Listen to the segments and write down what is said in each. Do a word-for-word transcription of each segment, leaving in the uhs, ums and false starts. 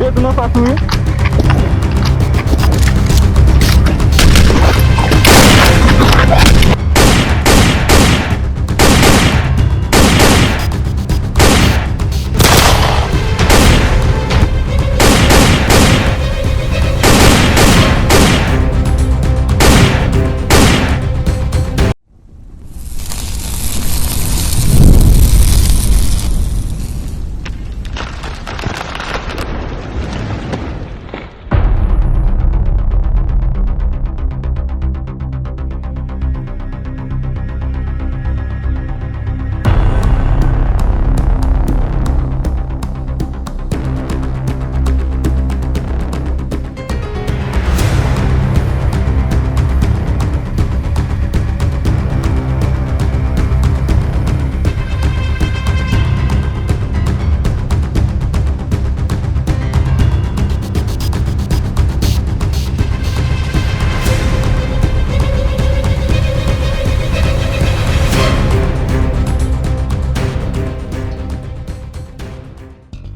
Tou nan fas ou wi.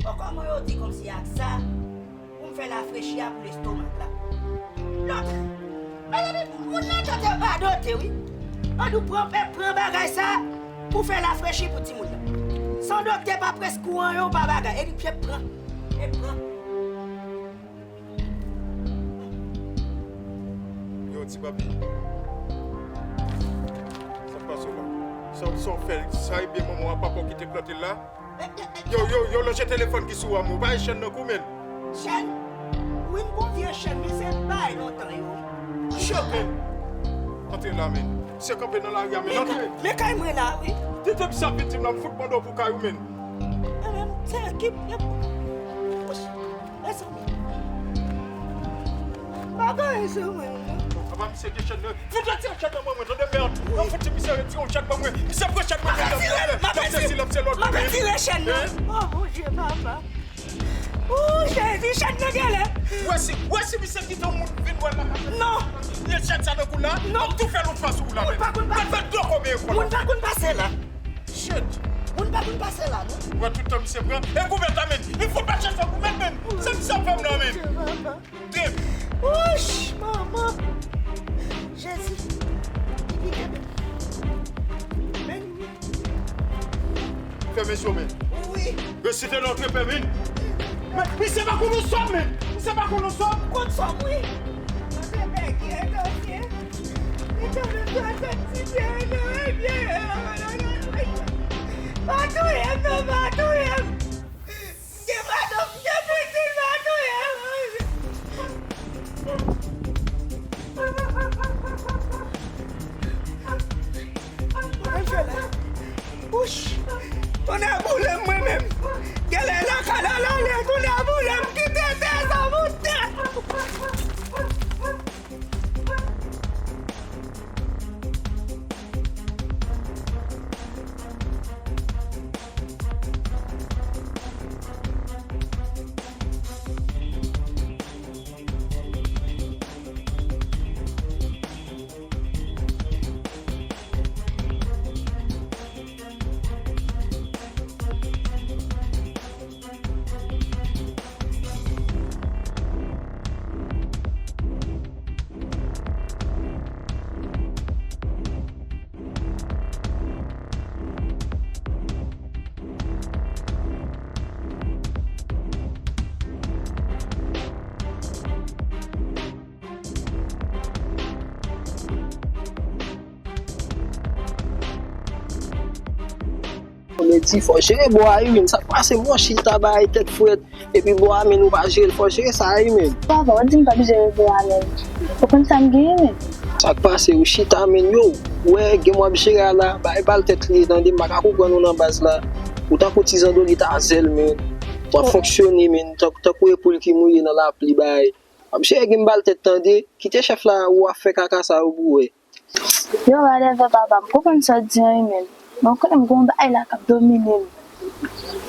Bon, kòman yo di kòmsi ak sa, pou m fè lafrechi a pou lestomak la. Lòt, mezanmi, moun nan tande radote, wi. An nou pran, pran bagay sa pou fè lafrechi pou timoun nan. San doktè pa preskri anyen, ou pa bagay. E li pye pran. E pran. Yo, ti papi. Sa k pase w la? Sa, sa w fè? Sa ebyen manman w a papa w ki te plante l la? Yo, yo, yo, lanje telefòn ki sou a, men w pa e chèn nan kou, men. Chèn? Wi, m gon vye chèn, men se m bay lontan yo. Chèn, men. Antre la, men. Se kanpe nan lari a, men. Antre. Men kay mwen la, wi. Depi sa pitit m la, m fout mande w pou kay ou, men. Mezanmi, se ki, mezanmi. Pa gen rezon mwen, non. Apa misye gen chèn nan? Fout retire chèn nan mwen, mwen, tande, mèd. Mwen fout misye retire yon chèn nan mwen. Misye pran chèn nan mwen. L ap sezi, l ap se lòt. M ap retire chèn nan. O Bondye, papa. O Jezi, chèn nan genlè. Ou wè si, ou wè si misye kite yon moun vin wè l la. Non. Li chèn sa nan kou la. Non. Ap tou fè l yon fwa sou ou la, men. Moun pa konn pase. L ap fè dlo konbyen ekòl. Moun pa konn pase la. Shit. Moun pa konn pase la, non. Ou wè tout tan misye pran. E goumèt la, men. Li fout mache san goumèt, men. Se misye ap fè m la, men. Dep. Wouch, manman. Jezi. Li pike, men. Men, fèmen zye w, men. Wi. Resite lòt repè, men. Men, misye pa konn yon sòm, men. Misye pa konn yon sòm. Konn sòm, wi. Mwen te bègye, dosye. Pa touye m non, pa touye m. M gen madanm, m gen pitit, pa touye m. Mwen fè la. Wouch! Tonnè boule m mwen menm. Genlè lakay la l ale, tonnè boule m, kite tè sa moute. Lady, fò jere bò a wi, men. Sa k pase, bò chita bay tèt frèt, epi bò a, men, ou pa jere l, fò jere sa wi, men. Papa, ou di m p ap jere bò a, men. Ou konn sa m genyen, men. Sa k pase, ou chita, men, yo, wè, gen w ap jere a la, bay bal tèt li, tande, m pa ka konprann ou nan baz la. Ou tankou ti zandolit a zèl, men. W ap fonksyone, men, tank-, tankou epoul ki mouye nan lapli, bay. W ap jere gen bal tèt, tande, kite chèf la, ou ap fè kaka sa yo pou wè. Yo, whatever, papa, m konprann sa w di an wi, men. Men w konnen m gen yon bagay la k ap domine m.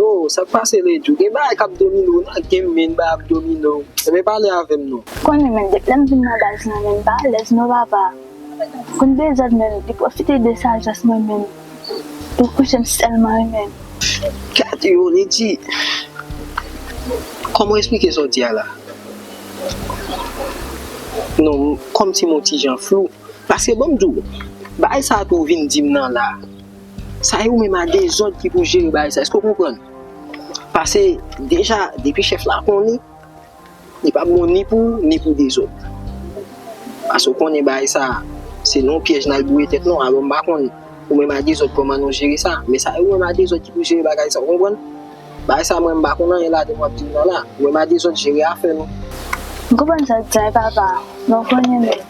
Oh, sa k pase, Lady? Gen bagay k ap domine w nan game, men, bagay ap domine w. Ebyen, pale avè m non. Konnen, men, depi lè m vin nan baz la, men, m pa alèz non, papa. Konn dezòd, men, li pwofite de sajès mwen, men. Pou kouche m sèlman wi, men. Gade yo, Lady. Kòman w esplike sa w di a la? Non, kòmsi m on ti jan flou. Paske ban m di w, bagay sa a tou w vin di m nan la, sa e ou menm a Dezòd ki pou jere bagay sa, èske w konprann? Paske deja, depi chèf la konnen, li p ap bon ni pou ou, ni pou Dezòd. Paske w konnen bagay sa, se nan yon pyèj n al boure tèt nou, alò m pa konn ou menm a Dezòd kòman nou jere sa. Men sa e ou menm a Dezòd ki pou jere bagay sa, w konprann? Bagay sa mwen m pa konn anyen ladan w ap di m nan la. Ou menm a Dezòd jere afè nou. M konprann sa w di a wi papa, men w konnen men,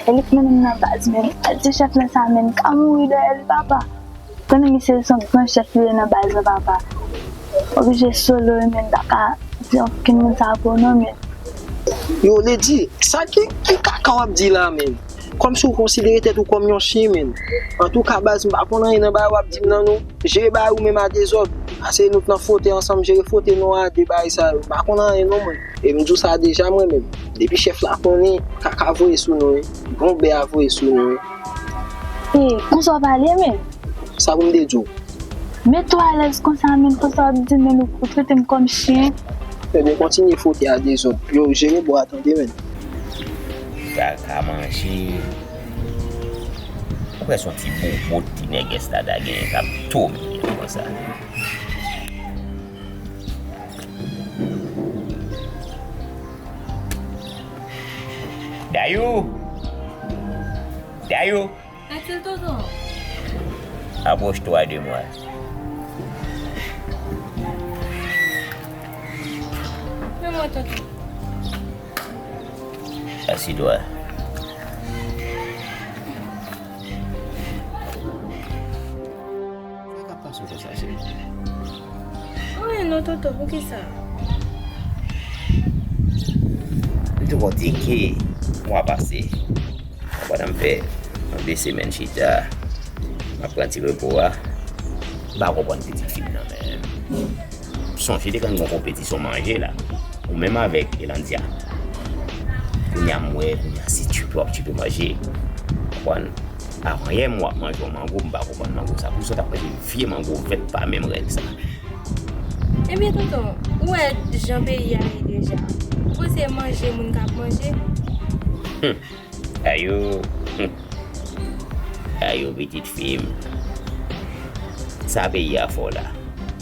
e li k mennen m nan baz men, al di chèf la sa men, m ka mouri dèyè li papa. Konnen misye se yon gran chèf li ye nan baz la papa. Oblije solo wi men, m pa ka di okenn moun sa pou non men. Yo, Lady, sa ki, ki kaka w ap di la men? Kòmsi w konsidere tèt ou kòm yon chen men. Antouka baz, m pa konn anyen nan bagay w ap di m nan non. Jere bagay ou menm a Dezòd. Ase nou t nan fotèy ansanm, jere fotèy nou a de bagay sa yo. M pa konn anyen non mwen. E m di w sa deja mwen menm. Depi chèf la konnen, kaka voye sou nou wi. Bon bè a voye sou nou wi. E, konsa w pale men. Sa pou m te di w? Mete w alèz konsa men, konsa w ap di men, ou, ou trete m kòm chen. Ebyen kontinye fotèy a Dezòd. Yo, jere bò a tande men. Kaka manje. Ou kwè se yon ti bobo ti nègès la ta genyen k ap domine l konsa? Dayou! Dayou! Matil Tonton. Apwoche twa de mwa. Men mwen Tonton. Asidwa. Sa k ap pase w konsa, cheri? Anyen non, Tonton, poukisa? M te konte ke mwa pase, pandan m fè yon de semèn chita, m ap pran ti repo a, m pa konprann pitit fi m nan menm. Sonje te konn gen yon konpetisyon manje la. Ou menm avèk Elandia. Kounye a m wè, kounye a se tchipe w ap tchipe manje. Konprann? Avan yè m w ap manje yon mango, m pa konprann mango sa. Poukisa w t ap manje vye mango vèt pa menm règ sa? Ebyen tonton, ou wè jan peyi a ye deja. Ou panse manje moun k ap manje? Humm. Ayou. Humm. Ayou pitit fi m. Sa peyi a fè w la.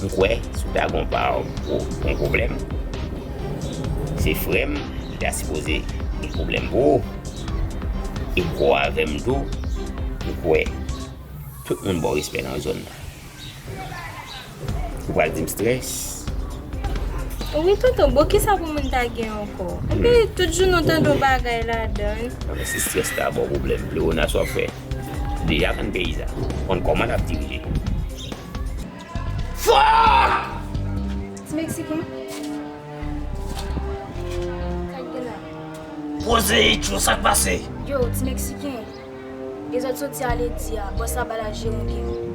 M kwè si w ta gen yon pa w gwo, yon pwoblèm, se frè m, li ta sipoze gen pwoblèm pou ou. Li gwo avè m tou. M kwè tout moun ba w respè nan zòn nan. Ou pral di m strès? Wi tonton, bon kisa pou moun ta gen ankò? Epi tout jounen w tande yon bagay ladan l. Nan men si strès ta ba w pwoblèm, Leonas w ap fè. Deja konn peyi sa. Konn kòman l ap dirije. Fuck! Ti Meksiken? Sa k gen la? Poze Ichou, sa k pase? Yo, ti Meksiken. Dezòd soti a Ledi a, bòs la ba l al jere yon game.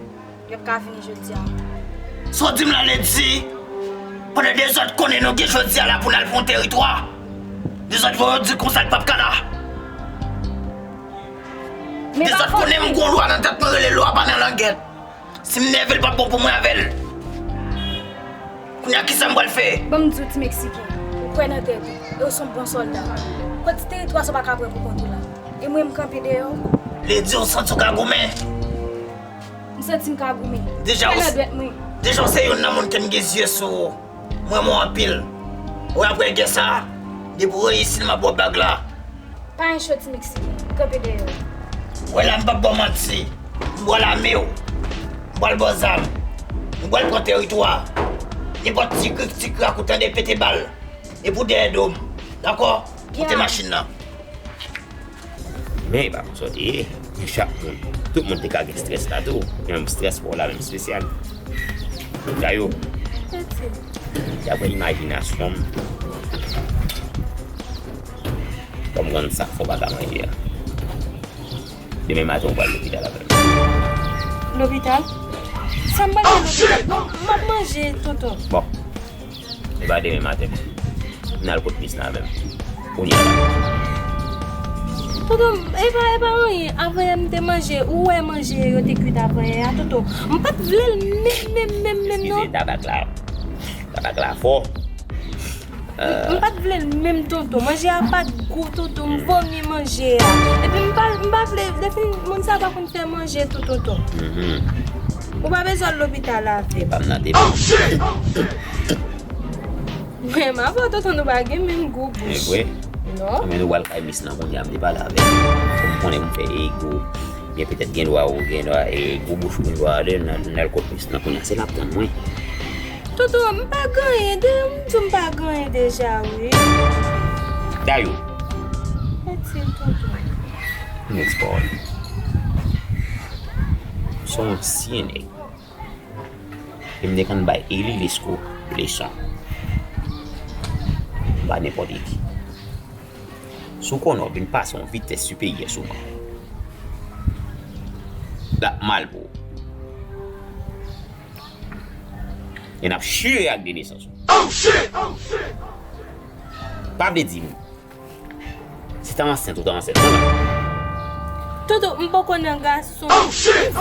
Yo p ka vini jodi a. Sa w di m la Ledi? Pandan Dezòd konnen nou gen jodi a la pou n al pran yon teritwa. Dezòd voye w di konsa l p ap ka la. Dezòd konnen m gen yon lwa nan tèt mwen rele lwa pa nan langèt. Si m nève l p ap bon pou mwen avè l. Kounye a kisa m pral fè? Ban m di w ti Meksiken, ou kwè nan tèt ou, e w se yon bon sòlda. Kot ti teritwa sa w pa ka pran pou kont ou la? E mwen m kanpe dèyè w? Ledi w santi w ka goumen? M santi m ka goumen. Deja ou, deja w se youn nan moun ke m gen zye sou ou. M renmen w anpil. Ou wè apre gè sa, depi w reyisi l m ap ba w bag la. Pa gen cho ti Meksiken, kanpe dèyè w. Wè la m p ap ba w manti. M pral ame w. M pral ba w zam. M pral pran teritwa. Nenpòt ti krik ti krak ou tande pete bal. Epi w dèyè do m. Dakò? Pote machin nan. Men e pa konsa w te ye. Men chak moun, tout moun te ka gen strès la tou. Men strès pa w la menm espesyal. Dayou, daprè imajinasyon m, kòm konn sa fò pa ka manje a. Demen maten ou pral lopital avè m. Lopital? Sa m pral fè lopital? M ap manje, tonton. Bon. E pa demen maten. N al kot mis nan avè m. Kounye a la. Tonton, e pa, e pa anyen. Avanyè m te manje, ou wè manje yo te kwit avanyè a, tonton. M pa t vle l menm, menm, menm, menm, non. Eskize, tabak la. Tabak la fò. M pa t vle l menm, tonton. Manje a pa t gou, tonton. M vomi manje a. Epi m pa, m pa vle, depi moun sa pa konn fè manje tou, tonton. Ou pa bezwen al lopital avè m. Epa m nan demen. Men m avè w, tonton, nou pa gen menm gou bouch. E vre? Non. Men nou pral kay mis lan kounye a, m te pale avè l. Pou m konnen pou m fè e gou. Byen petèt gen dwa ou gen dwa e gou bouch ou gen dwa ale nan, nan l kot mis lan kounye a. Se l ap tann mwen. Tonton, m pa gen anyen de, m di w m pa gen anyen deja, wi. Dayou. Mèsi, tonton. Next boy. Se yon ansyen nèg. E m te konn bay Eli Lesko leson. M pa nenpòt Eli. Si w konnen w vin pase yon vitès siperyè sou mwen, l ap mal pou ou. E n ap chire ak de nesans ou. Pa vle di m. Si w ta ansent, ou ta ansent. Tonton, m poko nan gason. M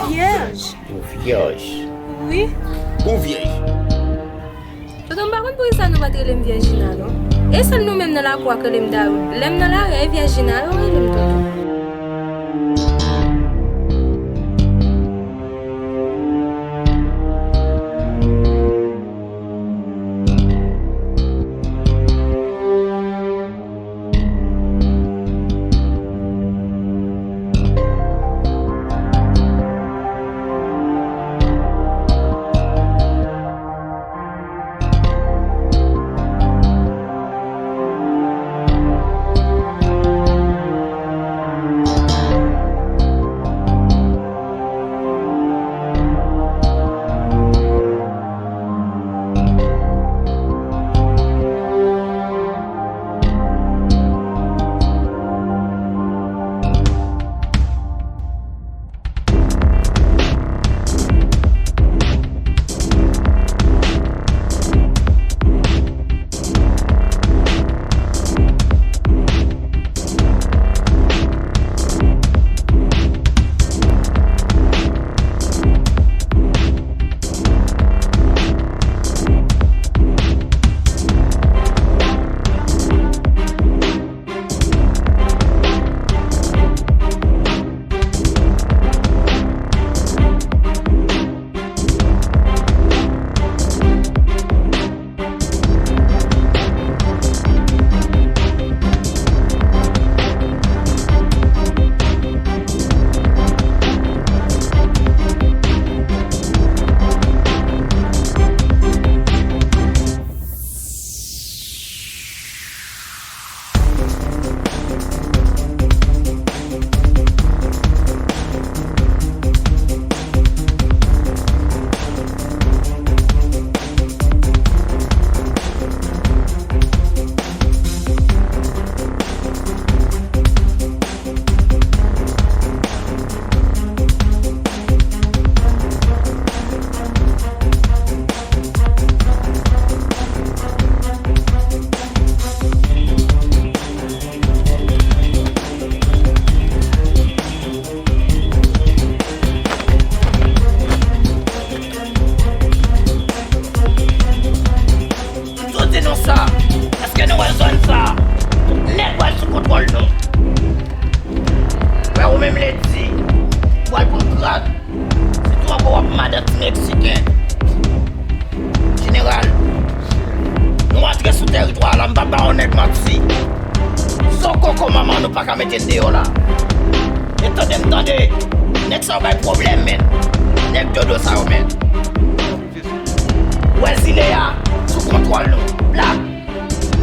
vyèj. Ou vyèj? Wi. Ou vyèj? Tonton, m pa konn poukisa nou pa t rele m Vyèjina, non. E sèl nou menm nan lakou a k rele m Dayou. Lè m nan lari a, e Vyèjina yo rele m, tonton. Soti non sa, èske nou wè zòn sa? Nèg pral sou kontwòl nou. Wè ou menm ledi, ou pral pran grad. Sitou ankò w ap madan ti Meksiken. Jeneral, nou antre sou tèritwa la, m p ap ba yon nèg manti. Son koko manman nou pa ka mete n deyò la. E tande m tande, nèg sa yo bay pwoblèm, men. Nèg dodo sa yo, men. Wè zile a sou kontwòl nou. Blak.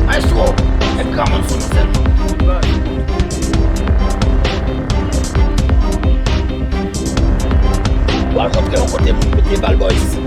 Maestro, e granmoun sou nou sèlman. W al montre yon kote moun mete bal bò isi.